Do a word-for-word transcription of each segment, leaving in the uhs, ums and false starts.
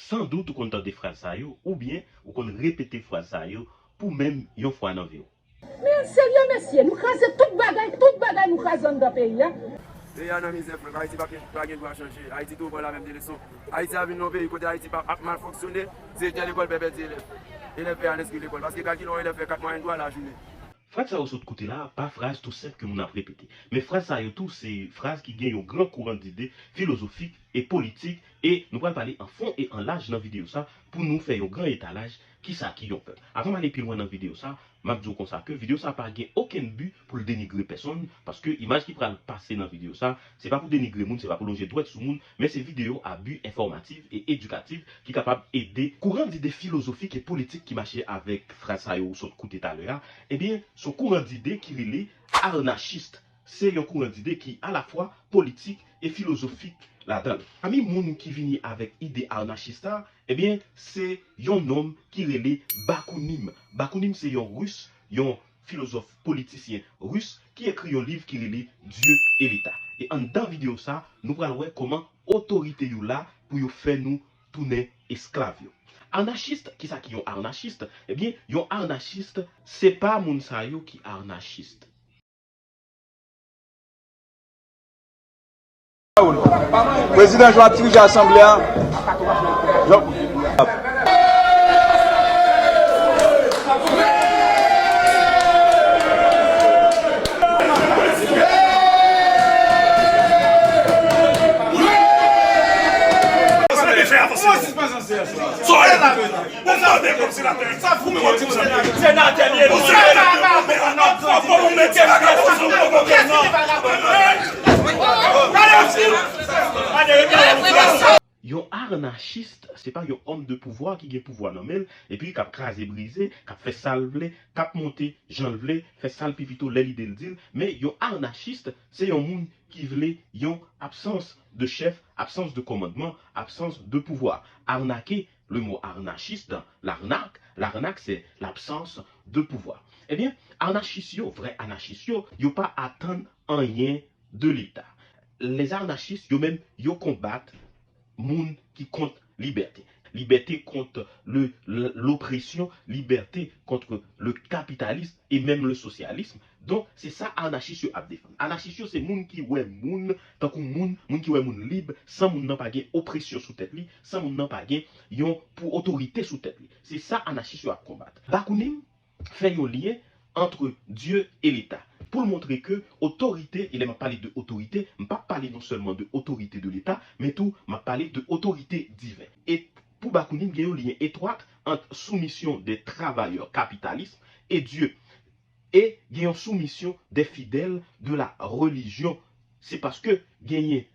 Sandout ou konn tande fraz sa yo, oubyen ou konn repete fraz sa yo pou menm yon fwa nan vi w. Men serye mesye, nou kraze tout bagay, tout bagay nou kraze anndan peyi a. Peyi a nan mizè frè, Ayiti pa gen dwa chanje, Ayiti tou pran la menm direksyon. Ayiti a vin yon peyi kote Ayiti pa ap mal fonksyone, direktè lekòl pè pèdi elèv. Elèv pè al enskri lekòl, paske kalkile yon elèv fè kat mwayèn twa lajounen. Fraz sa ou sot koute la a pa fraz tou senp ke moun ap repete. Men fraz sa yo tou se fraz ki gen yon gran kouran dide filozofik e politik e nou pral pale an fon e an laj nan videyo sa pou nou fè yon gran etalaj kisa ki yon pèp. Avan m ale pi lwen nan videyo sa, m ap di w konsa ke videyo sa pa gen okenn bi pou l denigre pèsonn, paske imaj ki pral pase nan videyo sa, se pa pou denigre moun, se pa pou lonje dwèt sou moun, men se videyo a bi enfòmatif e edikatif ki kapab ede kouran dide filozofik e politik ki mache avèk fraz sa yo ou sot koute talè a, ebyen, se yon kouran dide ki rele arnachis. Se yon kouran dide ki alafwa politik e filozofik ladan l. Pami moun ki vini avèk ide arnachis sa, ebyen, se yon nonm ki rele Bakunin. Bakunin se yon ris, yon filozòf politisyen ris ki ekri yon liv ki rele Dieu et l'État. E anndan videyo sa, nou pral wè kòman otorite yo la pou yo fè nou tounen esklav yo. Anachis, kisa ki yon anachis? Ebyen, yon anachis se pa moun sa yo ki anachis. Prezidan Jean ap dirije asanble a. Jean. Sa w ye la menm? Ou mande kòm senatè. Senatè li ye. Ou senatè, men anòt fò pou ou mete vagabon sa ou poko gen non. Gade yon ti. Gade yon ti. Yon anachis se pa yon òm de pouvwa ki gen pouvwa nan men l epi k ap kraze brize, k ap fè sa l vle, k ap monte jan l vle, fè sa l pi pito lè lide l di l. Men yon anachis se yon moun ki vle yon absans de chèf, absans de kòmandman, absans de pouvwa. Arnake, le mot anachis dans l'arnaque, l'arnaque c'est l'absence de pouvoir. Ebyen, anachis yo, vrè anachis yo, yo pa atann anyen de Leta. Les anarchistes, yo menm, yo konbat moun ki kont libète. Libète kont le, l- lopresyon, libète kont le kapitalism e menm le sosyalism. Donk, se sa anachis yo ap defann. Anachis yo se moun ki wè moun tankou moun, moun ki wè moun lib, san moun nan pa gen opresyon sou tèt li, san moun nan pa gen yon pou otorite sou tèt li. Se sa anachis yo ap konbat. Bakunin fè yon lyen entre Dieu et l'État. Pou l montre ke otorite, e lè m ap pale de otorite, m p ap pale non sèlman de otorite de Leta, men tou m ap pale de otorite diven. E pou Bakunin, gen yon lyen etwat ant soumisyon des travailleurs capitalistes et Dieu. E gen yon soumisyon des fidèles de la religion. Se paske genyen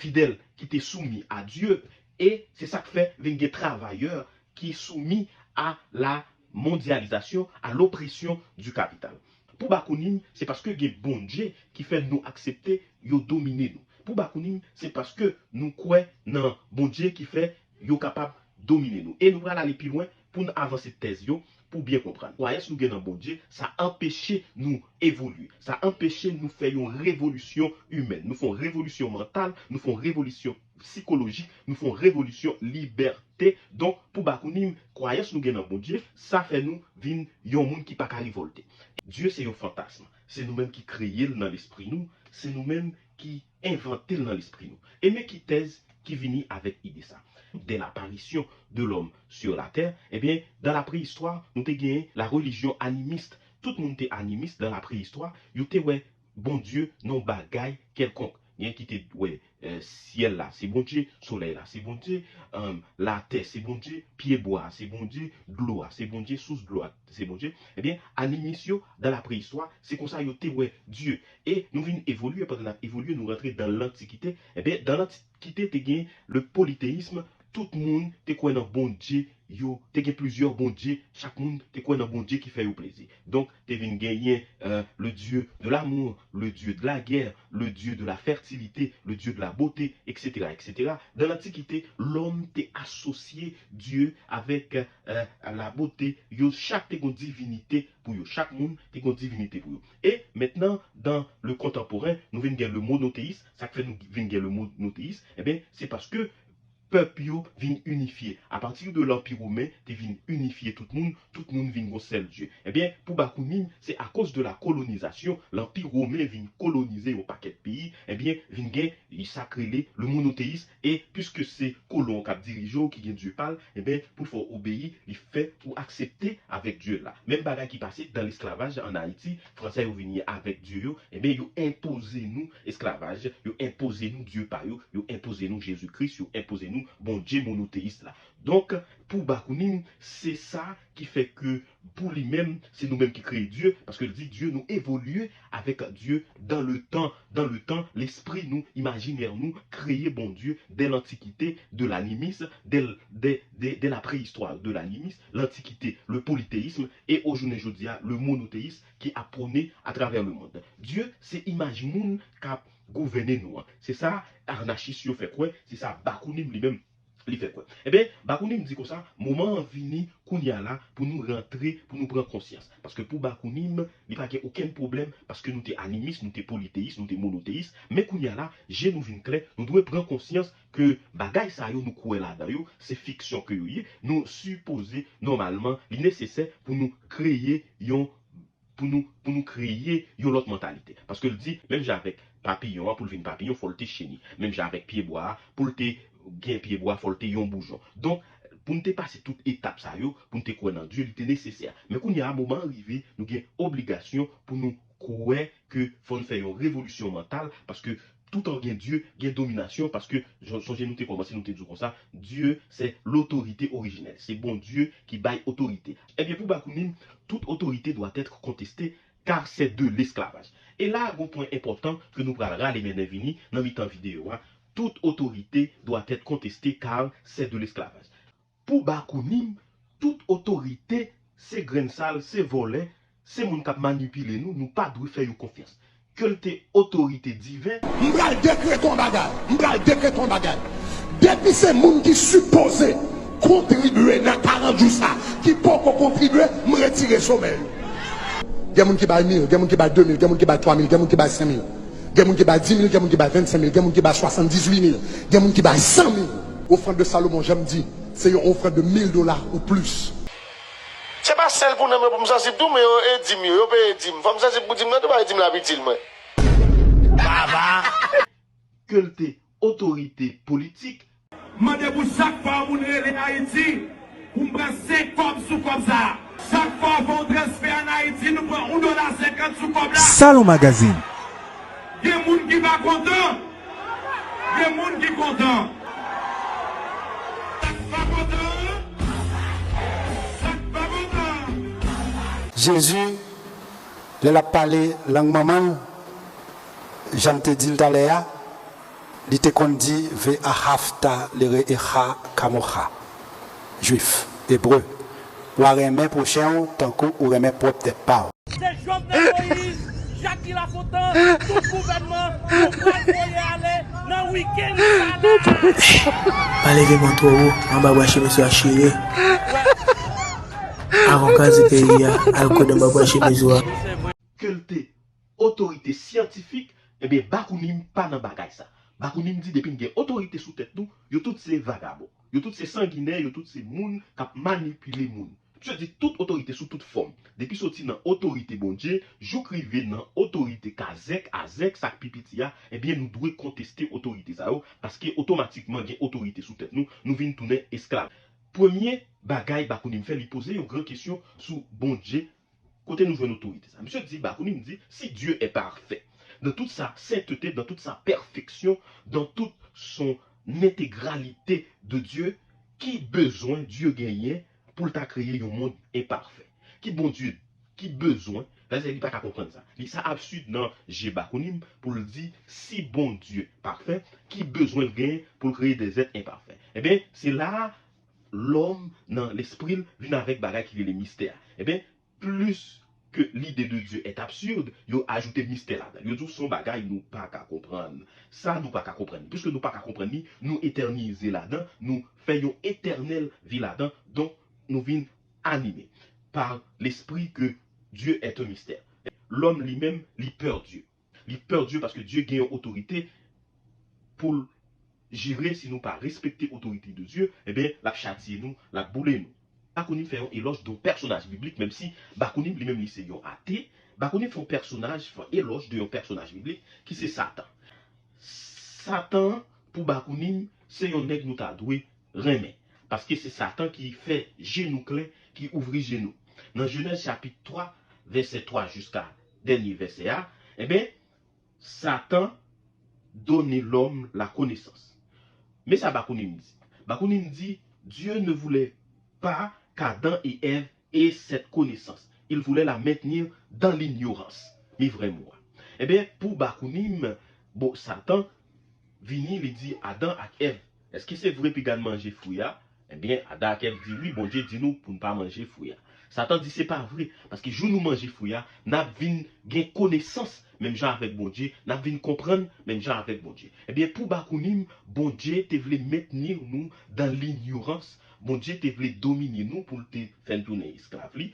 fidèl ki te soumi a Dye, e se sa k fè vin gen travayè ki soumi a la mondyalizasyon, a lopresyon di kapital. Pou Bakunin, se paske gen Bondye ki fè nou aksepte yo domine nou. Pou Bakunin, se paske nou kwè nan Bondye ki fè yo kapab domine nou. E nou pral ale pi lwen pou n avanse tèz yo, pou byen konprann. Kwayans nou gen nan Bondye, sa anpeche nou evolye. Sa anpeche nou fè yon revolisyon imèn. Nou fè yon revolisyon mantal, nou fè yon revolisyon sikolojik, nou fè yon revolisyon libète. Donk, pou Bakunin, kwayans nou gen nan Bondye, sa fè nou vin yon moun ki pa ka revòlte. Dye se yon fantasm. Se nou menm ki kreye l nan lespri nou, se nou menm ki envante l nan lespri nou. E men ki tèz ki vini avèk ide sa. Dès l'apparition de l'homme sur la terre, ebyen, dans la préhistoire, nou te genyen la religion animiste. Tout moun te animis dans la préhistoire, yo te wè Bondye nan yon bagay kèlkonk. Gen ki te wè eh, syèl la se Bondye, solèy la se Bondye, eh, latè se Bondye, pyebwa a se Bondye, dlo a se Bondye, sous dlo a se Bondye. Ebyen, animis yo, dans la préhistoire, se konsa yo te wè Dye. E nou vin evolye, pandan n ap evolye, nou rantre dans l'Antiquité. Ebyen, dans l'Antiquité, te gen le polythéisme, tout moun te kwè nan Bondye yo, te gen plizyè Bondye, chak moun te kwè nan Bondye ki fè yo plezi. Donk, te vin genyen eh, le Dieu de l'amour, le Dieu de la guerre, le Dieu de la fertilité, le Dieu de la beauté, et cetera, et cetera. Dans l'Antiquité, lòm te asosye Dye avèk eh, la bote. Yo chak te gen divinite pou yo. Chak moun te gen divinite pou yo. E mentnan, dans le contemporain, nou vin gen le monothéisme. Sa k fè nou vin gen le monothéisme, ebyen, se paske pèp yo vin inifye. Apati de Lanpi Women, te vin inifye tout moun, tout moun vin gon sèl Dye. Ebyen, pou Bakounine, se akoz de la kolonizasyon, Lanpi Women vin kolonize yon pakèt peyi, ebyen, vin gen sa k rele le monoteyis, e piske se kolon k ap dirije w ki gen Dye pa l, ebyen, pou l fè w obeyi, li fè ou aksepte avèk Dye la. Menm bagay ki pase dan lesklavaj ann Ayiti, Fransè yo vini avèk Dye yo, ebyen, yo enpoze nou esklavaj, yo enpoze nou Dye pa yo, yo enpoze nou Jezi Kris, yo enpoze nou Bondye monoteyis la. Donk, pou Bakounine, se sa ki fè ke pou li menm, se nou menm ki kreye Dye, paske l di Dye, nou evolye avèk Dye dans le temps, dans le temps, lespri nou, imajinè nou, kreye Bondye dès l'Antiquité, de l'animisme, dès, dès, dès, dès la préhistoire de l'animisme, l'Antiquité, le polythéisme, e o jounen jodi a, le monothéisme ki ap pwone atravè le monde. Dye se imaj moun k ap gouvène nou an. Se sa anachis yo fè kwè, se sa Bakounine li menm li fè kwè. Ebyen, Bakounine di konsa, moman an vini kounye a la pou nou rantre, pou nou pran konsyans. Paske pou Bakounine, li pa gen okenn pwoblèm, paske nou te animis, nou te politeyis, nou te monoteyis, men kounye a la, je nou vin klè, nou dwe pran konsyans ke bagay sa yo nou kwè ladan yo, se fiksyon ke yo ye, nou sipoze, nòmalman, li nesesè pou nou kreye yon, pou nou, pou nou kreye yon lòt mantalite. Paske l di, menm jan avèk papiyon an, pou l vin papiyon, fò l te cheni. Menm jan avèk pyebwa a, pou l te gen pyebwa, fò l te yon boujon. Donk, pou n te pase tout etap sa yo, pou n te kwè nan Dye, li te nesesè. Men kounye a, moman an rive, nou gen obligasyon pou nou kwè ke fò n fè yon revolisyon mantal, paske toutan gen Dye, gen dominasyon, paske, jan, sonje nou te kòmanse, nou te di w konsa, Dieu, c'est l'autorité originelle. Se Bondye ki bay otorite. Ebyen, pou Bakounine, toute autorité doit être contestée, car c'est de l'esclavage. E la, gon pwen enpòtan ke nou pral rale mennen vini nan mitan videyo a. Toute autorité doit être contestée, car c'est de l'esclavage. Pou Bakounine, tout otorite se grenn sal, se vòlè, se moun k ap manipile nou, nou pa dwe fè yo konfyans. Ke l te otorite diven, M pral dekrete yon bagay. M pral dekrete yon bagay. Depi se moun ki sipoze kontribye nan karant jou sa, ki poko kontribye, m retire somèy. Gen moun ki bay mil, gen moun ki bay de mil, gen moun ki bay twa mil, gen moun ki bay senk mil. Gen moun ki bay di mil, gen moun ki bay vennsenk mil, gen moun ki bay swasanndizuit mil, gen moun ki bay san mil. Ofrann de Salomon, jan m di, se yon ofrann de mil dola ou plis. Se pa sèl pou nanm yo pou m sansib tou, men yo e dim yo, yo peye dim. Fò m sansib pou dim nan tou, paske dim la ap itil mwen. Baba! Ke l te otorite politik. M mande pou chak fwa yon moun rele Ayiti, pou m pran senk kòb sou kòb sa a. Chak fwa w fè yon transfè ann Ayiti, nou pran yon dola senkant sou kòb la. Salon Magazine. Gen moun ki pa kontan. Gen moun ki kontan. Sa k pa kontan, sa k pa kontan. Jezi, lè l ap pale lang manman l, jan m te di l talè a, li te konn di, Ve ahavta lere'echa kamocha. Jwif, ebre, w a renmen pwochen w tankou ou renmen pwòp tèt pa w. Se Jovenel Moïse, Jacky Lafontant, tout gouvènman, yo pral voye ale nan wikenn sa la. Pa leve men w twò wo, anba bwa chemiz ou a chire. Avan w kraze peyi a, al koud anba bwa chemiz ou a. Ke l te otorite syantifik, ebyen, Bakounine pa nan bagay sa. Bakounine di depi n gen otorite sou tèt nou, yo tout se vagabon. Yo tout se sanginè, yo tout se moun k ap manipile moun. Misye di tout otorite sou tout fòm. Depi soti nan otorite Bondye, jouk rive nan otorite kazèk, azèk, sa k pi piti a, ebyen, nou dwe konteste otorite sa yo, paske otomatikman gen otorite sou tèt nou, nou vin tounen esklav. Premye bagay Bakounine fè, li poze yon gran kesyon sou Bondye. Kote nou jwenn otorite sa? Misye di, Bakounine di, si Dieu est parfait, dans toute sa sainteté, dans toute sa perfection, dans toute son intégralité de Dieu, ki bezwen Dye genyen pou l ta kreye yon mond enpafè? Ki Bondye, ki bezwen, sa vle di li pa ka konprann sa. Li sa absid nan je Bakounine pou l di, si Bondye pafè, ki bezwen l genyen pou l kreye des êtres enpafè? Ebyen, se la a, lòm nan lespri l vin avèk bagay ki rele mistè a. Ebyen, plis ke l'idée de Dieu est absurde, yo ajoute mistè ladan l. Yo di w se yon bagay nou pa ka konprann. Sa nou pa ka konprann. Piske nou pa ka konprann li, nou etènize ladan, nou fè yon etènèl vi ladan, donk nou vin anime par l'esprit que Dieu est un mystère. Lòm li menm, li pè Dye. Li pè Dye paske Dye gen yon otorite pou l jire, si nou pa respekte otorite de Dye, ebyen, l ap chatye nou, l ap boule nou. Bakounine fè yon elòj de yon pèsonaj biblik, menm si Bakounine li menm li se yon ate, Bakounine fè yon pèsonaj, fè yon elòj de yon pèsonaj biblik ki se Satan. Satan, pou Bakounine, se yon nèg nou ta dwe renmen. Paske se Satan ki fè je nou klè, ki ouvri je nou. Nan Jenèz chapit twa, vèsè twa jiska dènye vèsè a, enben, Satan donne l'homme la connaissance. Men sa Bakounine di. Bakounine di, Dieu ne voulait pas qu'Adam et Ève aient cette connaissance. Il voulait la maintenir dans l'ignorance. Men vrè mo a. Ebyen, pou Bakounine, bon, Satan vini, li di Adan ak Èv, èske se vre piga n manje fwi a? Ebyen, Adan ak Èv di wi, Bondye di nou pou n pa manje fwi a. Satan di se pa vre, paske jou nou manje fwi a, n ap vin gen konesans menm jan avèk Bondye, n ap vin konprann menm jan avèk Bondye. Ebyen, pou Bakounine, Bondye te vle mentni nou dan linyorans, Bondye te vle domine nou pou l te fè n tounen esklav li.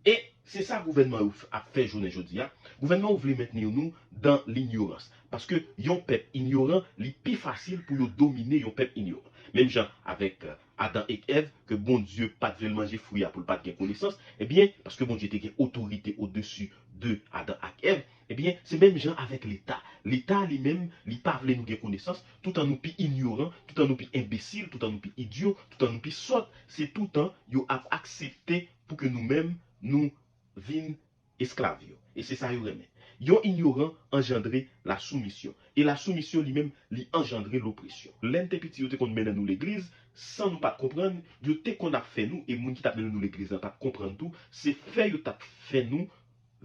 E se sa gouvènman yo f- ap fè jounen jodi a. Gouvènman yo vle mentni nou dan linyorans. Paske yon pèp inyoran, li pi fasil pou yo domine yon pèp inyoran. Menm jan avèk, euh, Adan ek Èv, ke Bondye pa t vle l manje fwi a pou l pa t gen konesans, ebyen, paske Bondye te gen otorite odesi de Adan ak Èv, ebyen, se menm jan avèk Leta. Leta li menm, li pa vle nou gen konesans, toutan nou pi inyoran, toutan nou pi enbesil, toutan nou pi idyo, toutan nou pi sòt, se toutan yo ap aksepte pou ke nou menm, nou vin esklav yo. E se sa yo renmen. Yon inyoran anjandre lasoumisyon. E lasoumisyon li menm, li anjandre lopresyon. Lè n te piti, yo te konn mennen nou legliz, san nou pa t konprann, yo te konn ap fè nou, e moun ki t ap mennen nou legliz la pa t konprann tou, se fè yo t ap fè nou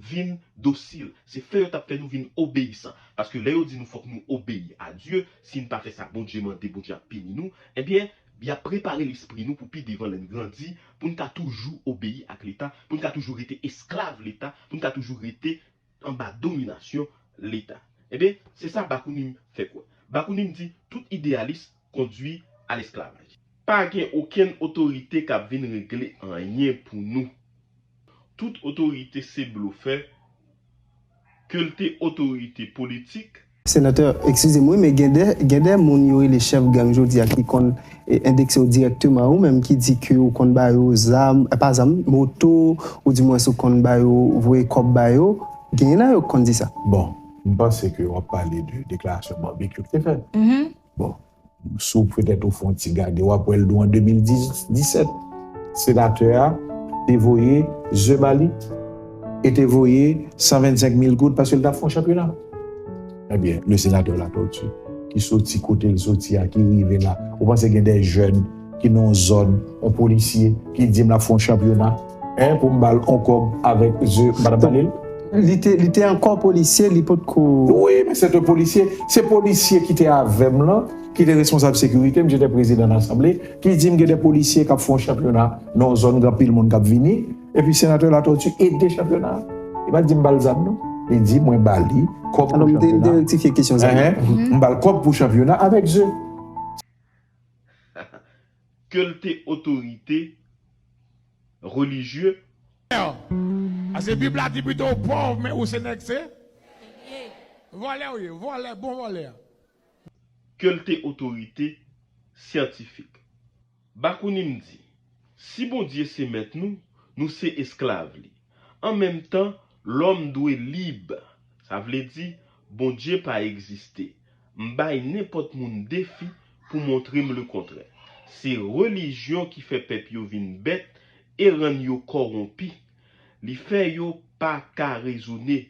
vin dosil. Se fè yo t ap fè nou vin obeyisan. Paske lè yo di nou fòk nou obeyi a Dye, si n pa fè sa Bondye mande, Bondye ap pini nou, ebyen, y ap prepare lespri nou pou pi devan lè n grandi, pou n ka toujou obeyi ak Leta, pou n ka toujou rete esklav Leta, pou n ka toujou rete anba dominasyon Leta. Ebyen, se sa Bakounine fè kwè. Bakounine di, tout ideyalis kondui a lesklavaj. Pa gen okenn otorite k ap vin regle anyen pou nou. Tout otorite se blofè, ke l te otorite politik. Senatè, eskize m wi, men gen de, gen de moun yo rele chèf gang jodi a ki konn e, endekse yo dirèkteman, ou menm ki di ke ou konn ba yo zam, e, pa zam, moto, oudimwens ou konn ba yo, voye kòb ba yo, genyen nan yo k konn di sa. Bon, m panse ke w ap pale de deklarasyon Barbecue ki te fèt. Bon, si w petèt ou fè yon ti gade, w ap wè l tou an de mil disèt. Senatè a te voye ze ba li e te voye san vennsenk mil goud paske l t ap fè yon chanpyona. Ebyen, le senatè Latortue, ki soti kote l soti a, ki rive la, ou panse gen de jèn ki nan yon zòn, yon polisye, ki di m l ap fè yon chanpyona, en, pou m ba l yon kòb avèk ze, m pa t ap ba li l? Li te, li te ankò polisye, li potko. Wi, men se te polisye. Se polisye ki te avè m lan, ki te responsab sekirite m, se te prezidan lasanble, ki di m gen de polisye k ap fè yon chanpyona nan yon zòn gen anpil moun k ap vini, epi senatè Latortue ede chanpyona a. Li pa t di m ba l zam non. Li di mwen ba li kòb pou chanpyona. Alò m te derektifye kesyon zam nan. M ba l kòb pou chanpyona avèk ze. Ke l te otorite relijye. Paske Bib la di pito w pòv, men ou se nèg se. Vòlè w ye, vòlè, bon vòlè. Ke l te otorite syantifik. Bakounine di, si Bondye se mèt nou, nou se esklav li. An menm tan, lòm dwe lib. Sa vle di, Bondye pa egziste. M bay nenpòt moun defi pou montre m lekontrè. Se relijyon ki fè pèp yo vin bèt e rann yo kòwonpi. Li fè yo pa ka rezone.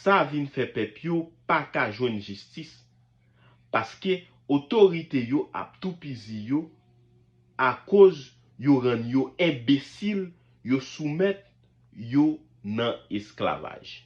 Sa vin fè pèp yo pa ka jwenn jistis. Paske otorite yo ap toupizi yo akoz yo rann yo enbesil, yo soumèt yo nan esklavaj.